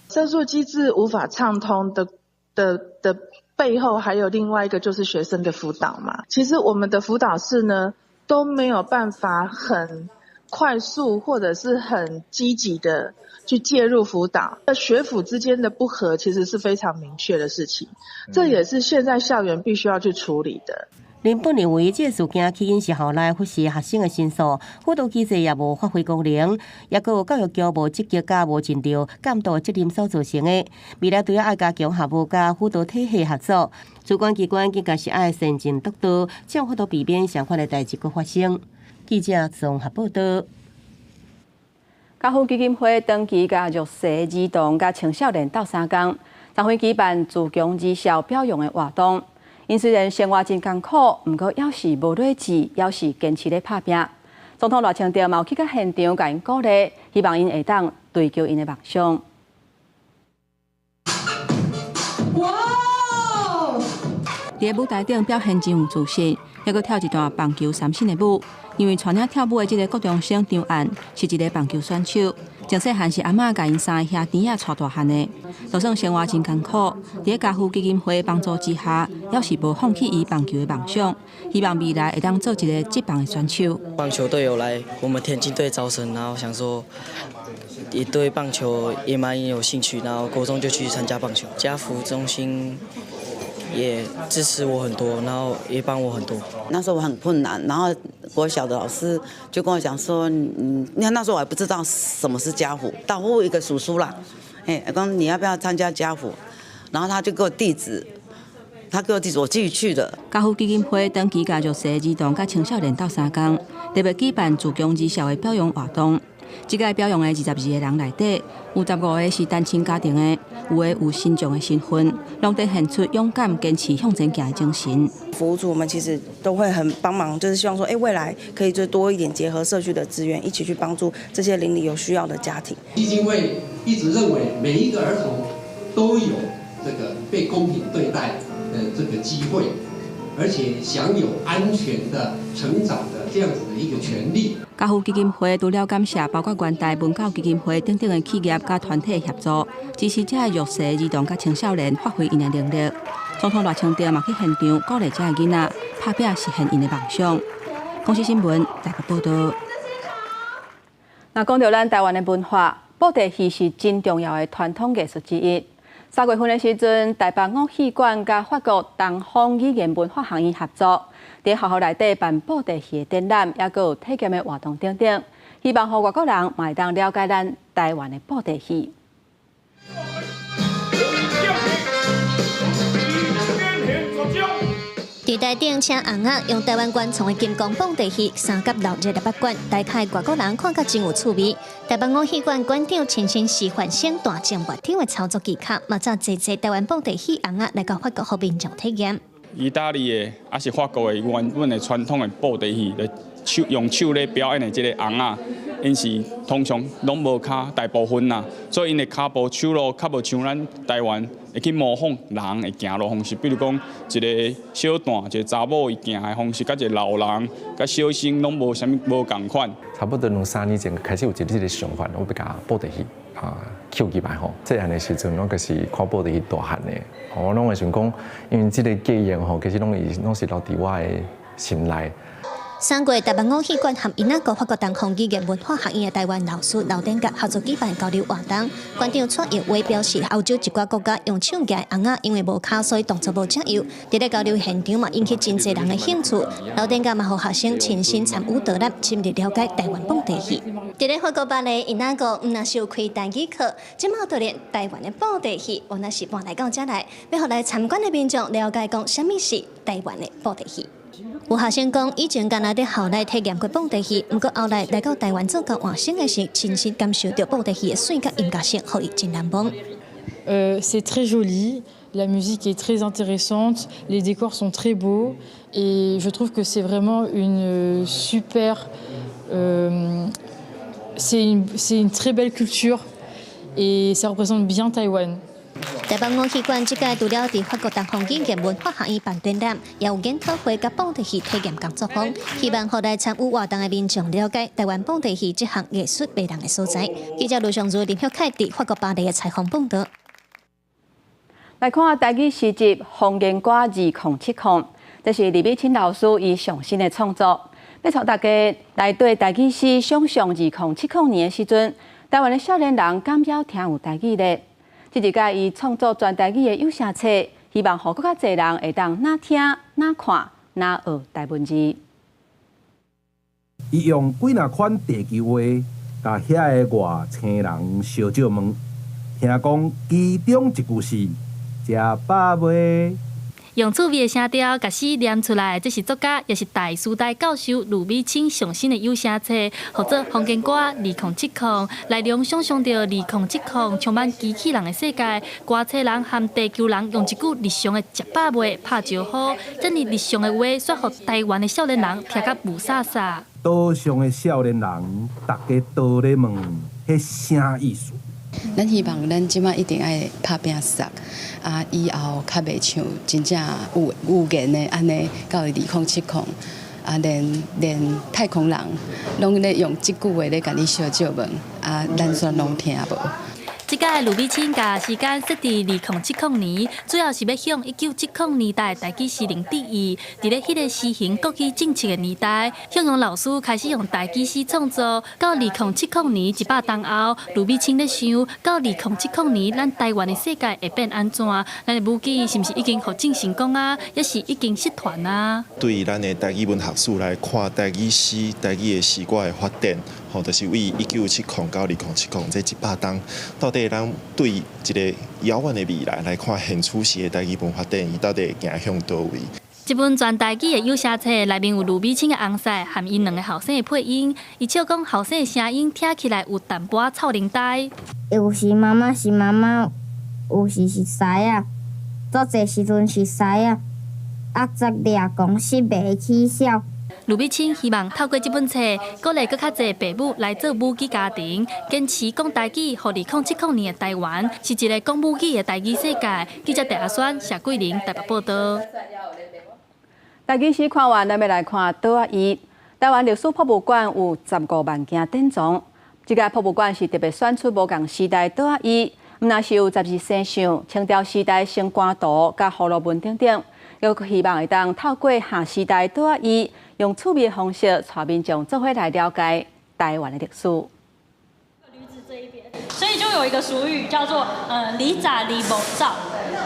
申訴機制無法暢通的背後，還有另外一個就是學生的輔導嘛。其實我們的輔導室呢，都沒有辦法很快速或者是很積極的去介入輔導。那學輔之間的不和，其實是非常明確的事情，這也是現在校園必須要去處理的。林本認為，這个事件起因是校內忽視學生的申訴，輔導機制也無發揮功能，抑閣有教育局無積極佮無盡著監督責任所造成的。未來除了愛加強校務佮輔導體系合作，主管機關更加是愛先進督導，才有法度避免相款的代誌閣發生。記者綜合報道。家扶基金會長期佮弱勢兒童佮青少年鬥相共，昨昏舉辦自強兒少表揚的活動。𪜶雖然生活真艱苦，毋過猶是無落志，猶是堅持咧拍拚。總統賴清德嘛有去到現場共𪜶鼓勵，希望𪜶會當追求𪜶的夢想。哇！佇舞台頂表現真有自信，猶閣跳一段棒球三振的舞。因為帶領跳舞的這個國中生張案是一個棒球選手，從細漢是阿嬤共𪜶三個兄弟仔帶大漢的。就算生活真艱苦，佇家扶基金會幫助之下，猶是無放棄伊棒球的夢想，希望未來會當做一個職棒的選手。棒球隊有來我們田徑隊招生，然後想說也對棒球也蠻有興趣，然後國中就去參加棒球。家扶中心也支持我很多，然後也幫我很多。那時候我很困難，然後國小的老師就跟我講說，那那時候我還不知道什麼是家扶，到戶一個叔叔啦，哎，講你要不要參加家扶，然後他就給我地址，他給我地址，我自己去的。家扶基金會長期佮弱勢兒童佮青少年鬥相共，特別舉辦自強兒少的表揚活動。這屆表揚的22個人內底，有15個是單親家庭的，有的有身障的身份，攏展現出勇敢堅持向前行的精神。服務處我們其實都會很幫忙，就是希望說，未來可以就多一點結合社區的資源，一起去幫助這些鄰里有需要的家庭。基金會一直認為每一個兒童都有這個被公平對待的這個機會，而且享有安全的成長的這樣子的一個權利。家扶基金會除了感謝包括元大文教基金會等等的企業佮團體協助，支持這个弱勢兒童佮青少年發揮𪜶的能力。總統賴清德嘛去現場鼓勵這个囡仔拍拚實現𪜶的夢想。公視新聞台北報道。若講著咱台灣的文化，布袋戲是真重要的傳統藝術之一。3月份的時陣，台北偶戲館佮法國東方語言文化學院合作，佇學校內底辦布袋戲的展覽，抑閣有體驗的活動等等，希望予外國人嘛會當了解咱台灣的布袋戲。佇台頂請尪仔用台灣原創的金剛布袋戲三甲鬧熱的北館，台下外國人看甲真有趣味。台北偶戲館館長親身示範省大眾樂場的操作技巧，嘛載濟濟台灣布袋戲尪仔來到法國予民眾體驗。意大利的抑是法國的原本的傳統的布袋戲，手用手咧表演的這个尪仔，𪜶是通常攏無跤，大部分啦，所以𪜶的跤步手路較無像咱台灣會去模仿人的行路方式，比如講一个小旦，一个查某伊行的方式，佮一个老人、佮小生攏無啥物無仝款。差不多兩三年前開始有一個這个想法，我欲共布袋戲啊抾起來吼。細漢的時陣，我就是看布袋戲大漢的，我攏會想講，因為這个記憶吼，其實攏是留佇我的心內。3月，台北偶戲館和伊那個法國東方語言文化學院的台灣老師劉典甲合作舉辦交流活動。館長蔡耀威表示，歐洲一寡國家用手舉尪仔，因為無跤，所以動作無遮幼。佇咧交流現場嘛，引起真濟人的興趣。劉典甲嘛，予學生親身參與導覽，深入了解台灣布袋戲。佇咧法國巴黎，伊那個毋若是有開台語課，這馬就連台灣的布袋戲，原來是搬來到遮來，欲予來參觀的民眾了解講，啥物是台灣的布袋戲。有學生講，以前敢若佇校內體驗過布袋戲，毋過後來來到台灣做交換生的時，親身感受著布袋戲的媠佮音樂性，予伊真難忘。 C'est très joli, la musique est très intéressante, les décors sont très beaux et je trouve que c'est vraiment une super, c'est une très belle culture et ça représente bien Taïwan. 台北偶戲館這屆除了佇法國東方語言文化學院辦展覽，也有研討會佮布袋戲體驗工作坊，希望予來參與活動的民眾了解台灣布袋戲這項藝術迷人的所在。記者盧尚如、林旭凱佇法國巴黎的採訪報導。來看台語詩集《方言歌2070》，這是李美清老師伊上新的創作，欲帶大家來對台語詩想像2070年的時陣，台灣的少年人敢猶聽有台語咧？這一屆伊創作全台語的有聲冊，希望予閣較濟人會當若聽若看，哪學台文字。伊用幾若款地球話，共遐个外星人相借問，聽講其中一句是食飽未？用趣味的聲調，共詩念出來，這是作家，也是台師大教授呂美清上新的有聲冊，號做《風間歌2070》，內容想象著2070充滿機器人的世界，外星人和地球人用一句日常的食飽未拍招呼，這爾日常的話，煞予台灣的少年人聽甲霧煞煞。島上的少年人，大家都咧問，彼啥意思？咱希望咱這馬一定愛拍拚殺，啊，以後較袂像真正有預言的按呢，到2070，啊，連太空人攏咧用這句話咧共你相借問，啊，咱煞攏聽無。這擺呂美清共時間設佇2070年，主要是欲向1970年代台語詩人致意。佇咧彼个實行國語政策的年代，向陽老師開始用台語詩創作。到2070年100冬後，呂美清咧想，到2070年，咱台灣的世界會變按怎？咱的母語是毋是已經復振成功啊？抑是已經失傳啊？對咱的台語文學史來看，台語詩、台語的詩歌的發展，吼，就是對1970到2070這100冬，到底咱對一个遙遠的未來來看，現此時的台語文發展，伊到底會行向佗位？這本全台語的有聲冊內面有呂美清的尪婿和𪜶兩个後生的配音，伊笑講後生的聲音聽起來有淡薄仔臭奶呆。有時媽媽是媽媽，有時是獅仔，足濟時陣是獅仔，壓十掠狂失袂起痟。呂美清希望透過這本冊，鼓勵閣較濟爸母來做母語家庭，堅持講台語，予2070年的台灣是一个講母語的台語世界。記者鄭阿宣、謝桂玲台北報道。台語詩看完，咱欲來看桌仔椅。台灣歷史博物館有15萬件典藏，這个博物館是特別選出無仝時代桌仔椅，毋但是有十二生肖、清朝時代升官圖、佮葫蘆文等等，猶希望會當透過下時代桌仔椅，用趣味的方式，帶民眾做伙來了解台灣的歷史。所以就有一個俗語叫做“驢雜二無走”，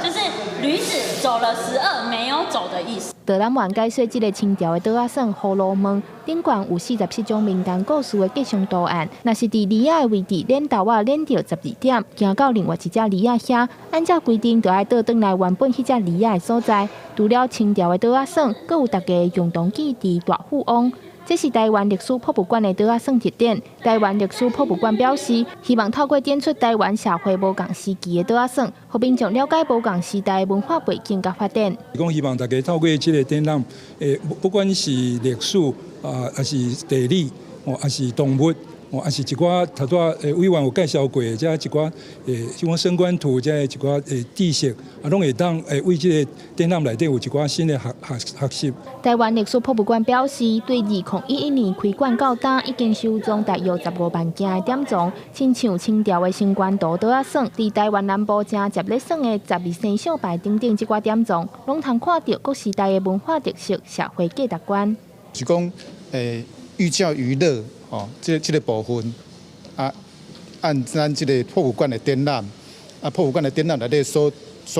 就是驢子走了12沒有走的意思。導覽員解說這个清朝的桌仔耍葫蘆門，頂懸有47種民間故事的吉祥圖案。若是佇犁仔的位置輾豆仔輾著12點，行到另外一隻犁仔遐，按照規定就愛倒轉來原本彼隻犁仔的所在。除了清朝的桌仔耍，閣有大家共同記佇大富翁。這是台灣歷史博物館的桌仔耍特展。台灣歷史博物館表示，希望透過展出台灣社會無仝時期的桌仔耍，予民眾了解無仝時代文化背景佮發展。講希望大家透過這个展覽，不管是歷史啊，抑是地理，哦，抑是動物，哦，抑是一寡頭拄仔委員有介紹過的，這一寡像講升官圖，這一寡知識，啊，攏會當為這个展覽內底有一寡新的學習。台灣歷史博物館表示，對2011年開館到今，已經收藏大約15萬件的典藏，親像清朝的升官圖桌仔耍，佇台灣南部正捷咧耍的十二生肖牌等等，這寡典藏，攏通看著各時代的文化特色、社會價值觀。是講寓教於樂，哦，這个部分啊，按咱這个博物館的展覽，啊，博物館的展覽內底所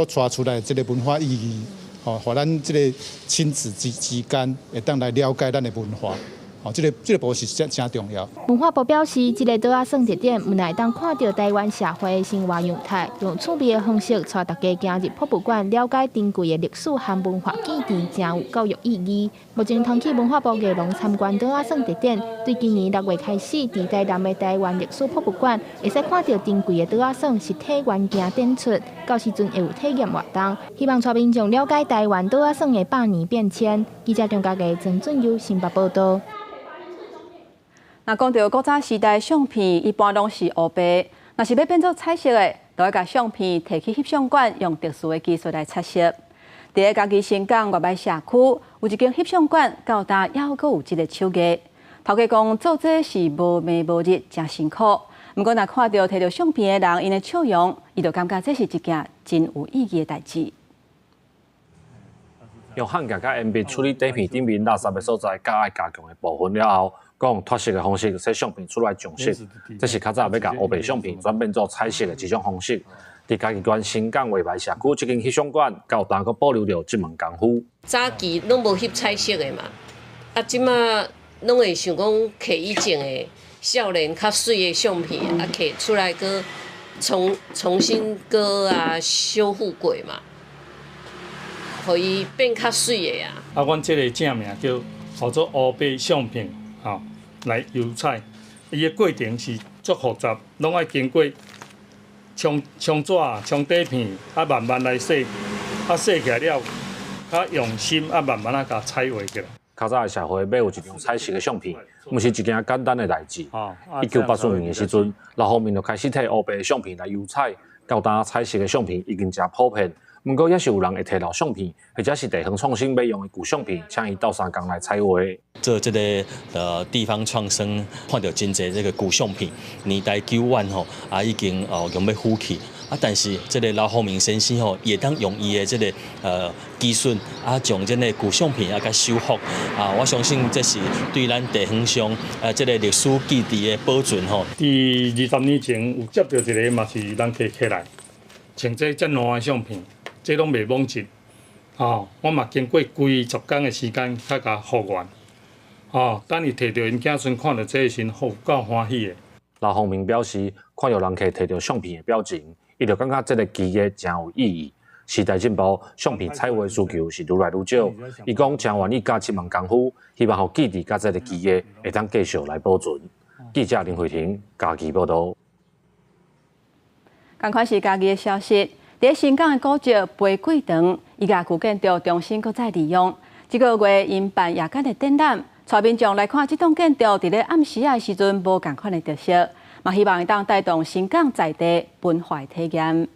帶出來的這个文化意義，吼，予咱這个親子之間會當來了解咱的文化。哦，這个部分是真誠重要。文化部表示，這个桌仔耍特展，毋但會當看著台灣社會的生活樣態，用趣味的方式帶大家行入博物館，了解珍貴的歷史和文化記憶，誠有教育意義。目前通去文化部藝廊參觀桌仔耍特展，對今年6月開始，佇台南的台灣歷史博物館，會使看著珍貴的桌仔耍實體原件展出，到時陣會有體驗活動，希望帶民眾了解台灣桌仔耍的百年變遷。記者張家傑、曾俊佑新北報道。若講著古早時代相片，一般攏是烏白，若是欲變做彩色的，就愛共相片提去翕相館，用特殊的技術來彩色。佇咧家己新港外屄社區，有一間翕相館，到今猶閣有這个手藝。頭家講做這是無暝無日，誠辛苦。毋過若看著提著相片的人，𪜶的笑容，伊就感覺這是一件真有意義的代誌。用焊夾佮鉛筆處理底片頂面垃圾的所在，佮愛加強的部分了後，閣用脫色的方式洗相片出來上色。這是較早欲共烏白相片轉變做彩色的一種方式。佇嘉義縣新港畫牌社區這間翕相館，到今閣保留著這門功夫。早期攏無翕彩色的嘛，啊，這馬攏會想講摕以前的少年較媠的相片，啊，摕出來閣重新閣啊修復過嘛，予伊變較媠的啊。啊，阮這个正名叫做烏白相片，吼，來油彩。伊的過程是足複雜，攏愛經過沖沖紙、沖底片，啊慢慢來洗，啊洗起來了，較用心，啊慢慢仔共彩畫起來。較早的社會欲有一張彩色的相片，毋是一件簡單的代誌。1984年的時陣，劉宏明就開始提烏白的相片來油彩，到今彩色的相片已經誠普遍。毋過，猶是有人會提老相片，或者是地方創生欲用的舊相片，請伊鬥相共來彩畫。做這个地方創生，看著真濟這个舊相片，年代久遠吼，啊已經哦用欲廢去。啊，但是這个劉宏明先生吼，會當用伊的這个技術啊，將這个舊相片啊，共修復啊，我相信這是對咱地方上這个歷史記憶的保存吼。佇20年前有接著一个嘛是人客起來，穿這遮爛的相片。這攏袂罔質，吼！我嘛經過幾十工的時間，才共復原，吼！等伊提著𪜶囝孫看著這个時，吼，有夠歡喜的。劉宏明表示，看著人客提著相片的表情，伊就感覺這个技藝誠有意義。時代進步，相片彩畫需求是愈來愈少。伊講誠願意教這門功夫，希望予記憶佮這个技藝會當繼續來保存。記者林慧婷嘉義報導。仝款是嘉義的消息。佇新港的古蹟玫瑰堂，伊共舊建築重新閣再利用。這个月𪜶辦夜間的展覽，帶民眾來看這棟建築佇咧暗時仔的時陣無仝款的特色，嘛希望會當帶動新港在地文化的體驗。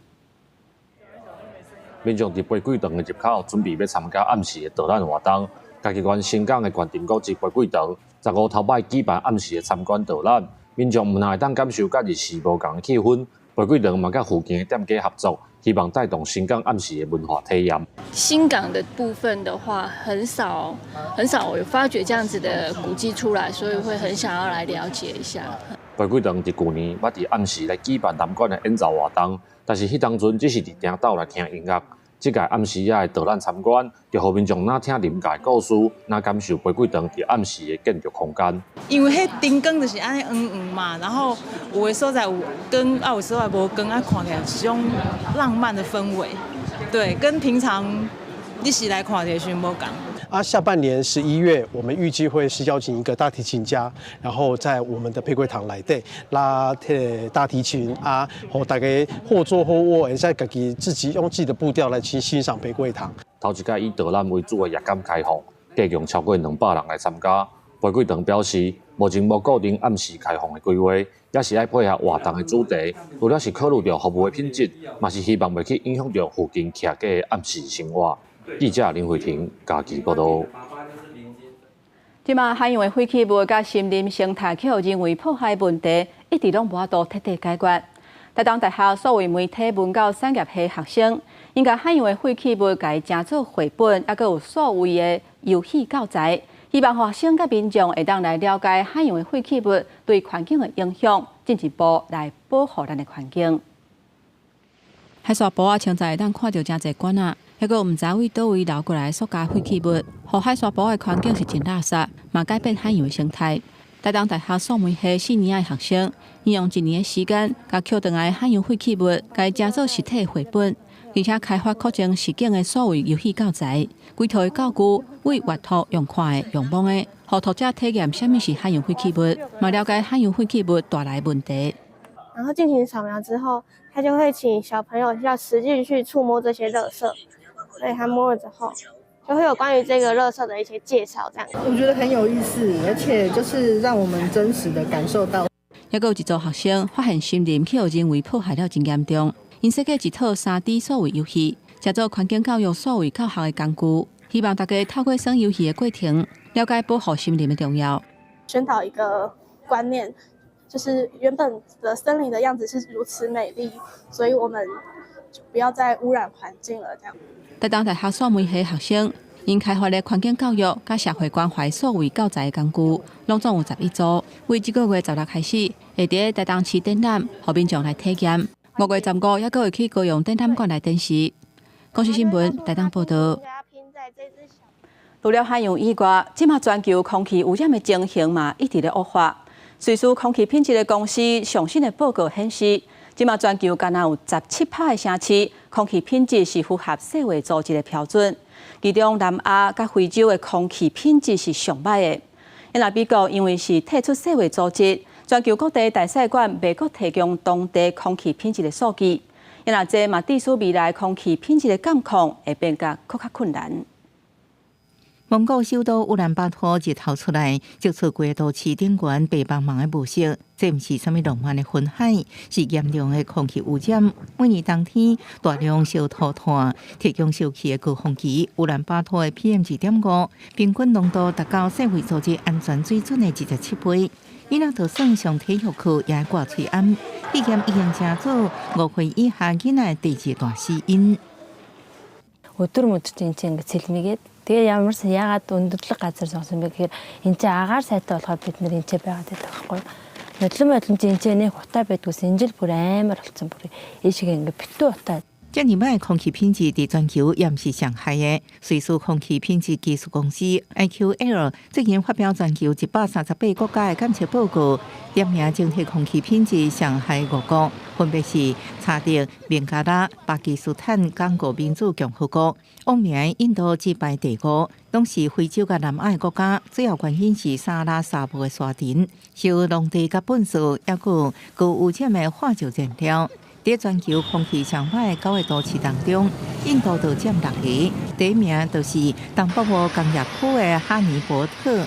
民眾佇玫瑰堂的入口準備欲參加暗時的導覽活動。嘉義縣新港的縣定古蹟玫瑰堂，15頭擺舉辦暗時的參觀導覽，民眾毋但會當感受佮日時無仝的氣氛，玫瑰堂嘛佮附近的店家合作。希望帶動新港暗時的文化體驗。新港的部分的話，很少很少有發掘這樣子的古蹟出來，所以會很想要來了解一下。玫瑰堂佇舊年捌佇暗時來舉辦南管的演奏活動，但是彼當陣只是佇埕斗來聽音樂。這屆暗時仔的導覽參觀，就予民眾若聽臨界故事，若感受玫瑰堂佇暗時的建築空間。因為彼燈光就是按呢黃黃嘛，然後有的所在有光，啊有所在無光，啊看起來是種浪漫的氛圍，對，跟平常你是來看的時無仝。啊，下半年11月，我們預計會是邀請一個大提琴家，然後在我們的玫瑰堂內底拉大提琴啊，予大家或坐或臥，會使家己自己用自己的步調來去欣賞玫瑰堂。頭一屆以導覽為主的夜間開放，計共超過200人來參加。玫瑰堂表示，目前無固定暗時開放的規劃，也是愛配合活動的主題。除了是考慮著服務的品質，嘛是希望袂去影響著附近徛家的暗時生活。記者林慧婷嘉義報導。這馬海洋的廢棄物佮森林生態去予人為破壞問題，一直攏無法度徹底解決。台東大學數位媒體文教產業系學生，𪜶共海洋的廢棄物共伊成做繪本，猶閣有數位的遊戲教材，希望學生佮民眾會當來了解海洋的廢棄物對環境的影響，進一步來保護咱的環境。海沙埔仔，清早會當看著誠濟罐仔，猶閣毋知為佗位流過來的塑膠廢棄物，予海沙埔的環境是真垃圾，嘛改變海洋的生態。台東大學數媒系四年的學生，𪜶用一年的時間，共抾轉來海洋廢棄物，共伊成做實體繪本，而且開發擴增實境的數位遊戲教材，規套的教具為閱讀用看的、用摸的，予讀者體驗啥物是海洋廢棄物，嘛了解海洋廢棄物帶來的問題。然後進行掃描之後，他就會請小朋友要實際去觸摸這些垃圾，所以他摸了之後，就會有關於這個垃圾的一些介紹。這樣，我覺得很有意思，而且就是讓我們真實的感受到。猶閣有一組學生發現森林去予人為破壞了真嚴重，𪜶設計一套3D 數位遊戲，成做環境教育數位教學的工具，希望大家透過耍遊戲的過程，了解保護森林的重要。宣導一個觀念，就是原本的森林的樣子是如此美麗，所以我們就不要再污染環境了。這樣。台東大學數媒系學生，𪜶開發的環境教育佮社會關懷數位教材的工具，攏總有11組。為這个月16開始，會佇台東市展覽，予民眾來體驗。5月15，猶閣會去高雄展覽館來展示。公視新聞台東報導。除了海洋以外，這馬全球空氣污染的情形嘛，一直咧惡化。瑞士空氣品質的公司上新的報告顯示，這馬全球干焦有17趴的城市空氣品質是符合世衛組織的標準，其中南亞佮非洲的空氣品質是上䆀的。若美國因為是退出世衛組織，全球各地大使館袂閣提供當地空氣品質的數據，若這嘛致使未來空氣品質的監控會變甲閣較困難。蒙古首都烏蘭巴托日頭出來，釋出規個都市頂懸白茫茫的霧色，這毋是啥物浪漫的雲海，是嚴重的空氣污染。每年冬天，大量燒塗炭提供燒氣的高峰期，烏蘭巴托的 PM 2.5平均濃度達到世衛組織安全水準的27倍。伊若就算上體育課也愛掛喙罨，肺炎已經成做5歲以下囡仔第二大死因。 Өдөр мөдөр чинь ингэ цэлмигээд тэгээ ямар яагаад өндөрлөг газар сонгосон бэ гэхээр энэ чинь агаар сайтай болохоор бид нар энэ ч байгаад байдаг байхгүй юу. Нодлон модлон чинь энэ ч нэг утаа байдгүйс энэ жил бүр амар болцсон бүр ийшээ ингэ битүү утаа. 這爾䆀空氣品質佇全球也毋是上害的。瑞士空氣品質技術公司 IQAir 最近發表全球138國家的監測報告，點名整體空氣品質上害五國，分別是查德、孟加拉、巴基斯坦、剛果民主共和國。榜名印度只排第五，攏是非洲佮南亞的國家。主要原因是撒哈拉沙漠的沙塵、燒農地佮糞埽，抑閣高污染的化石燃料。佇全球空氣上䆀九個都市當中，印度就佔六個，第一名就是東北部工業區的哈尼伯特。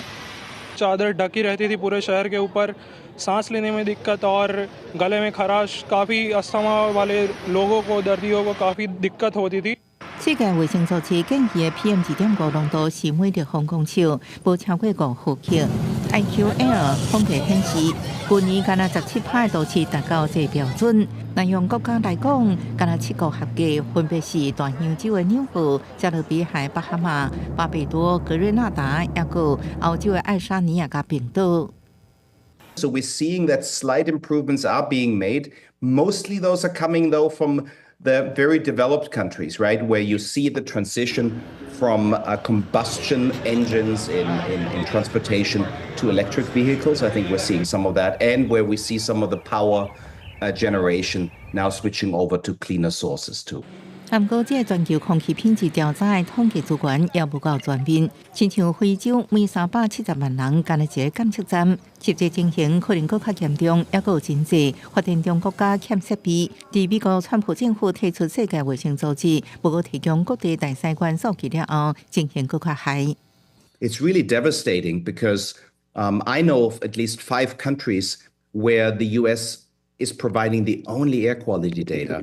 चादर ढकी रहती थी पूरे शहर के ऊपर, सांस लेने में दिक्कत और गले में खराश, काफ़ी अस्थमा वाले लोगों को, दर्दियों को काफ़ी दिक्कत होती थी。世界衛生組織建議的 PM 2.5濃度是每立方公尺無超過5毫克。IQAir 統計顯示，去年干焦17趴都市達到這個標準。若用國家來講，干焦七國合格，分別是大洋洲的紐奧、加勒比海巴哈馬、巴貝多、格瑞納達，抑閣歐洲的愛沙尼亞佮冰島。 So we're seeing that slight improvements are being made. Mostly those are coming, though, from the very developed countries, right, where you see the transition from combustion engines in transportation to electric vehicles. I think we're seeing some of that, and where we see some of the power generation now switching over to cleaner sources too. 毋過，這個全球空氣品質調查的統計資源也無夠全面，親像非洲每370萬人干焦一個監測站，實際情形可能閣較嚴重，抑閣有真濟發展中國家欠設備。佇美國川普政府退出世界衛生組織，無閣提供各地大使館數據了後，情形閣較害。 It's really devastating because I know of at least five countries where the US is providing the only air quality data.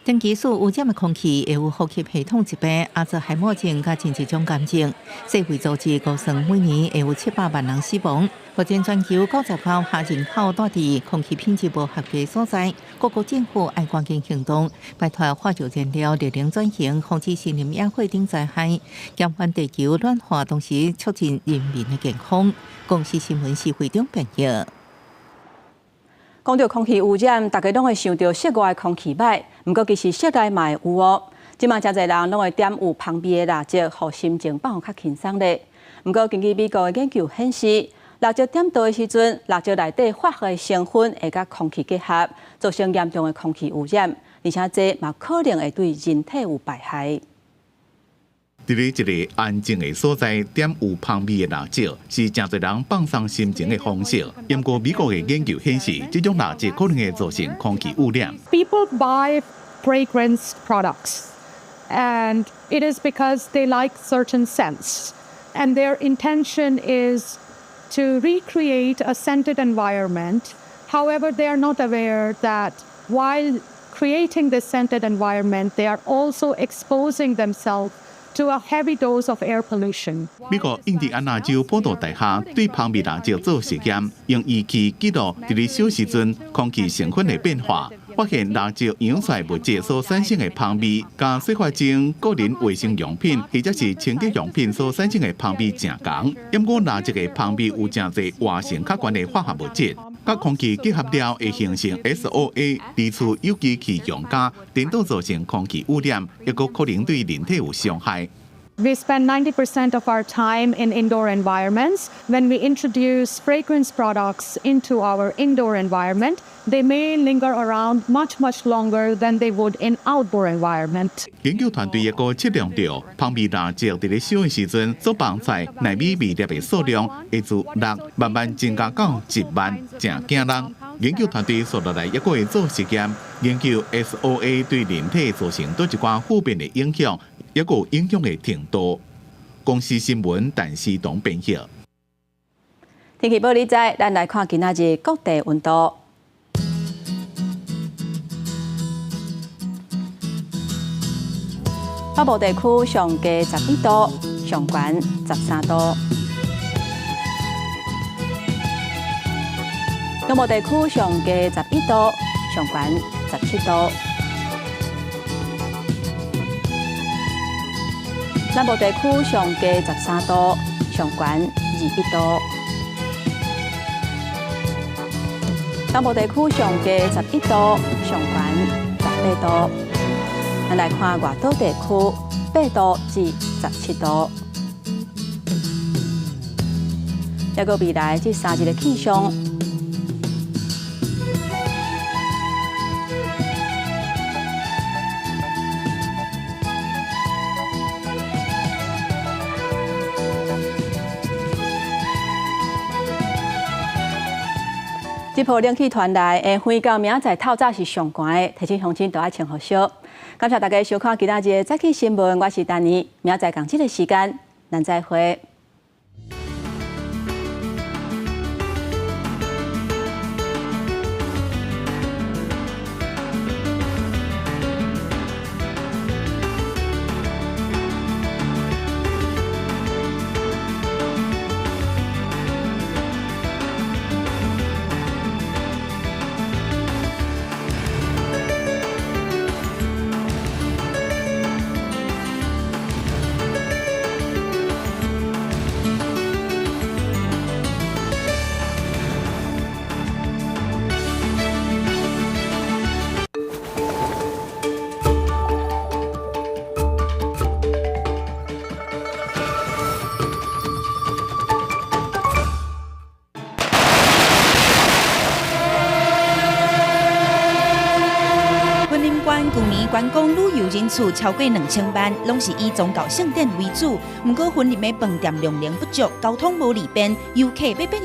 長期受污染的空氣會有呼吸系統疾病、阿茲海默症佮真濟種癌症。世衛組織估算每年會有700萬人死亡。目前全球99趴人口蹛佇空氣品質無合格所在，各國政府愛趕緊行動，擺脫化石燃料熱能轉型，防止森林野火等災害，減緩地球暖化，同時促進人民的健康。公視新聞是會長編譯。講到空氣污染，大家攏會想到室外空氣䆀，毋過其實室內嘛會有哦。這馬誠濟人攏會點有香味的蠟燭，予心情放予較輕鬆咧。毋過根據美國的研究顯示，蠟燭點著的時陣，蠟燭內底化學成分會佮空氣結合，造成嚴重的空氣污染，而且這嘛可能會對人體有敗害。佇咧一个安靜的所在，點有香味的蠟燭，是誠濟人放鬆心情的方式。毋過美國的研究顯示，這種蠟燭可能會造成空氣污染。 People buy fragrance products, and it is because they like certain scents, and their intention is to recreate a scented environment. However, they are not aware that while creating this scented environment, they are also exposing themselves to a heavy dose of air pollution. 美國印第安納州普渡大學對香味蠟燭做實驗，用儀器記錄佇咧燒時陣空氣成分的變化，發現蠟燭揚出來物質所產生的香味，佮洗髮精、個人衛生用品或者是清潔用品所產生的香味誠仝。毋過蠟燭的香味有誠濟活性較懸的化學物質。佮空氣結合了會形成 SOA，二次有機氣溶膠，顛倒造成空氣污染，抑閣可能對人體有傷害。 We spend 90% of our time in indoor environments. When we introduce fragrance products into our indoor environment, they may linger around much, much longer than they would in outdoor environment. 研究團隊抑閣測量著，芳味蠟燭佇咧燒的時陣所放出納米微粒的數量，會自6慢慢增加到1萬，誠驚人。研究團隊紲落來抑閣會做實驗，研究 SOA 對人體造成佗一寡負面的影響，抑閣有影響的程度。公視新聞陳思彤編譯。天氣報你知，咱來看今仔日各地溫度。北部地區上低11度，上懸13度。中部地區上低11度，上懸17度。南部地區上低13度，上懸21度。東部地區上低11度，上懸18度。咱來看外島地區，8度至17度。抑閣未來這3日的氣象。這波冷氣團來，會飛到明仔載透早是上寒的，提醒鄉親都愛穿予少。感謝大家收看今仔日的早起新聞，我是丹妮，明仔載仝這个時間，咱再會。舊年觀光旅遊人次超過2000萬，攏是以宗教聖典為主。毋過雲林的飯店量能不足，交通無利便，遊客欲變